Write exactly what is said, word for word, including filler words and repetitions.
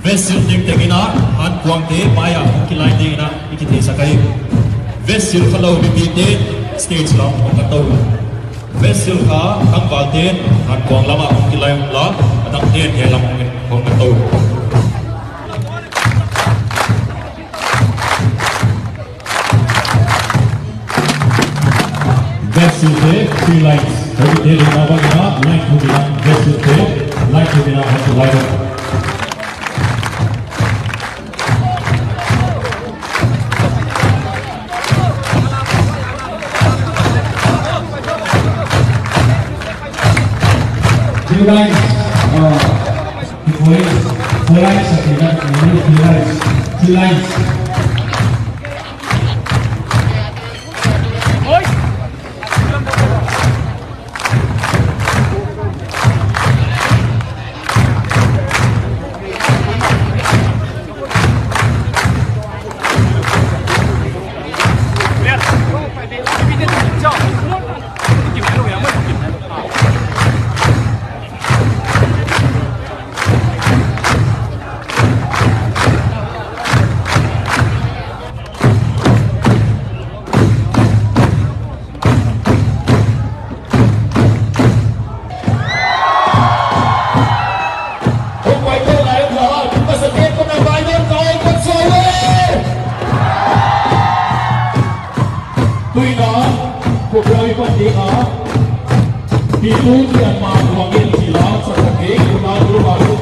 Vesil team tegina han kuang te maya hongki line tegina iki te sakai. Vesil khalo bibi te stage lam hongka tau. Vesil kha tang bal te han kuang lama hongki line la atang te te lam hongka tau. Vesil te three lines. Jadi dia di bawah dia line tu dia Vesil te line tu dia satu line. Three lines. Uh, four lines. Four lines. Three lines. Three lines. Tuina, kukroi pandina, pitu tian ma ruangin kilau sakake kuna guru baru